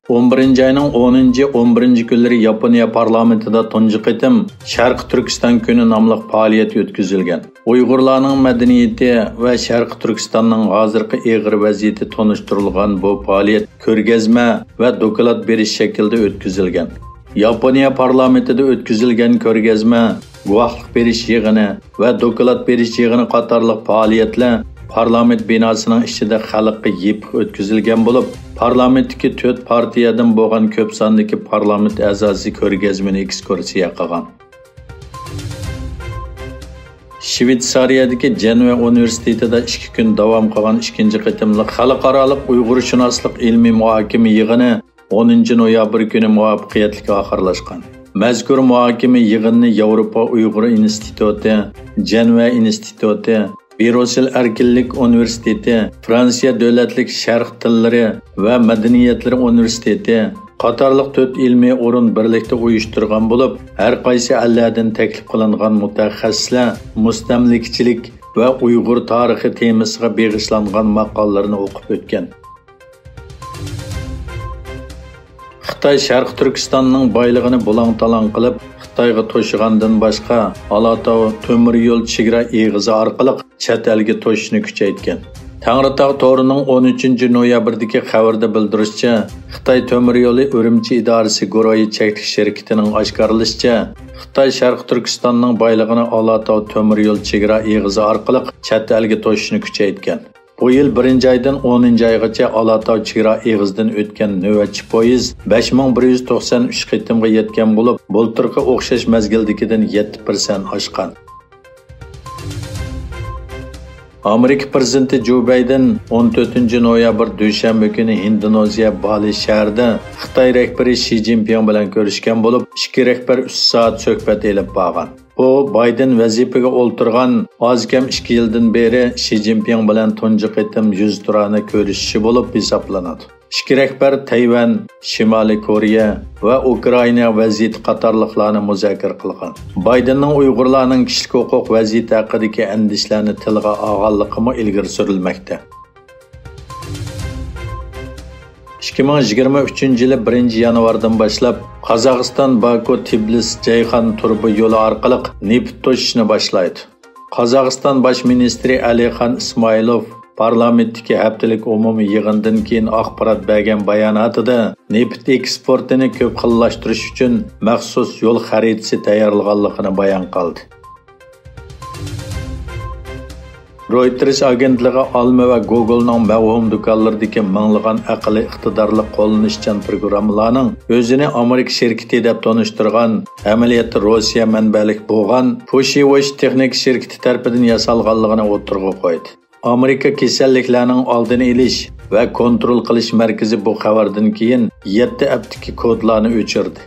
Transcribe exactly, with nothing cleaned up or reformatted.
ئون بىرىنچى ئاينىڭ ئونىنچى، ئون بىرىنچى كۈنلىرى ياپونىيە پارلامېنتىدا تۇنجى قېتىم شەرقىي تۈركىستان كۈنى ناملىق پائالىيەت ئۆتكۈزۈلگەن. ئۇيغۇرلارنىڭ مەدەنىيىتى ۋە شەرقىي تۈركىستاننىڭ ھازىرقى ئېغىر ۋەزىيىتى تونۇشتۇرۇلغان بۇ پائالىيەت كۆرگەزمە ۋە دوكلات بېرىش شەكلىدە ئۆتكۈزۈلگەن. ياپونىيە پارلامېنتىدا ئۆتكۈزۈلگەن كۆرگەزمە، گۇۋاھلىق بېرىش يىغىنى ۋە دوكلات بېرىش يىغىنى قاتارلىق پائالىيەتلەر پارلامېنت بىناسىنىڭ ئىچىدە خەلققە يېپىق ئۆتكۈزۈلگەن بولۇپ، پارلامېنتتىكى تۆت پارتىيەدىن بولغان كۆپ ساندىكى پارلامېنت ئەزاسى كۆرگەزمىنى ئېكسكۇرسىيە قىلغان. شۋېتسارىيەدىكى جەنۋە ئۇنىۋېرسىتېتىدا ئىككى كۈن داۋام قىلغان ئىككىنچى قېتىملىق خەلقئارالىق ئۇيغۇرشۇناسلىق ئىلمىي مۇھاكىمە يىغىنى ئونىنچى نويابىر كۈنى مۇۋەپپەقىيەتلىك ئاخىرلاشقان. مەزكۇر مۇھاكىمە يىغىنىنى ياۋروپا ئۇيغۇر ئىنستىتۇتى، جەنۋە ئىنستىتۇتى، بىرۇسسېل ئەركىنلىك ئۇنىۋېرسىتېتى، فرانسىيە دۆلەتلىك شەرق تىللىرى ۋە مەدەنىيەتلىرى ئۇنىۋېرسىتېتى قاتارلىق تۆت ئىلمىي ئورۇن بىرلىكتە ئۇيۇشتۇرغان بولۇپ، ھەر قايسى ئەللەردىن تەكلىپ قىلىنغان مۇتەخەسسىسلەر مۇستەملىكىچىلىك ۋە ئۇيغۇر تارىخى تېمىسىغا بېغىشلانغان ماقالىلىرىنى ئوقۇپ ئۆتكەن. خىتاي شەرقىي تۈركىستاننىڭ بايلىقىنى بۇلاڭ-تالاڭ قىلىپ، خىتايغا توشۇغاندىن باشقا، ئالاتاۋ تۆمۈر يول چېگرا ئېغىزى ئارقىلىق چەت ئەلگە توشۇشنى كۈچەيتكەن. تەڭرىتاغ تورىنىڭ ئون ئۈچىنچى نويابىردىكى خەۋىرىدە بىلدۈرۈشىچە، خىتاي تۆمۈر يولى ئۈرۈمچى ئىدارىسى گۇرۇھى چەكلىك شىركىتىنىڭ ئاشكارىلىشىچە، خىتاي شەرقىي تۈركىستاننىڭ بايلىقىنى ئالاتاۋ تۆمۈر يول چېگرا ئېغىزى ئارقىلىق چەت ئەلگە توشۇشنى كۈچەيتكەن. بۇ يىل بىرىنچى ئايدىن ئونىنچى ئايغىچە ئالاتاۋ چېگرا ئېغىزىدىن ئۆتكەن نۆۋەتچى پويىز بەش مىڭ بىر يۈز توقسەن ئۈچ قېتىمغا يەتكەن بولۇپ، بۇلتۇرقى ئوخشاش مەزگىلدىكىدىن يەتتە پىرسەنت ئاشقان. ئامېرىكا پىرېزىدېنتى جو بايدېن ئون تۆتىنچى نويابىر دۈشەنبە كۈنى ھىندونېزىيە بالى شەھىرىدە خىتاي رەھبىرى شى جىنپىڭ بىلەن كۆرۈشكەن بولۇپ، ئىككى رەھبەر ئۈچ سائەت سۆھبەت ئېلىپ بارغان. بۇ بايدېن ۋەزىپىگە ئولتۇرغان ئاز كەم ئىككى يىلدىن بېرى شى جىنپىڭ بىلەن تۇنجى قېتىم يۈزتۇرانە كۆرۈشۈشى بولۇپ ھېسابلىنىدۇ. ئىككى رەھبەر تەيۋەن، شىمالىي كورېيە ۋە ئۇكرائىنا ۋەزىيىتى قاتارلىقلارنى مۇزاكىرە قىلغان. بايدېننىڭ ئۇيغۇرلارنىڭ كىشىلىك ھوقۇق ۋەزىيىتى ھەققىدىكى ئەندىشىلەرنى تىلغا ئالغانلىقىمۇ ئىلگىرى سۈرۈلمەكتە. ئىككى مىڭ يىگىرمە ئۈچىنچى يىلى بىرىنچى يانۋاردىن باشلاپ، قازاقىستان باكۇ تىبلىس جەيھان تۇرۇبا يولى ئارقىلىق نېفىت توشۇشنى باشلايدۇ. قازاقىستان باش مىنىستىرى ئەلىخان ئىسمائىلوف پارلامېنتتىكى ھەپتىلىك ئومۇمىي يىغىندىن كېيىن ئاخبارات بەرگەن باياناتىدا نېفىت ئېكسپورتىنى كۆپ خىللاشتۇرۇش ئۈچۈن مەخسۇس يول خەرىتىسى تەييارلىغانلىقىنى بايان قىلدى. رويتېرس ئاگېنتلىقى ئالما ۋە گوگولنىڭ مەۋھۇم دۇكانلىرىدىكى مىڭلىغان ئەقەللىي ئىقتىدارلىق قوللىنىشچان پروگراممىلارنىڭ ئۆزىنى ئامېرىكا شىركىتى دەپ تونۇشتۇرغان، ئەمەلىيەتتە روسىيە مەنبەلىك بولغان پۇشىۋوش تېخنىكا شىركىتى تەرىپىدىن ياسالغانلىقىنى ئوتتۇرىغا قويدى. ئامېرىكا كېسەللىكلەرنىڭ ئالدىنى ئېلىش ۋە كونترول قىلىش مەركىزى بۇ خەۋەردىن كېيىن يەتتە ئەپتىكى كودلارنى ئۆچۈردى.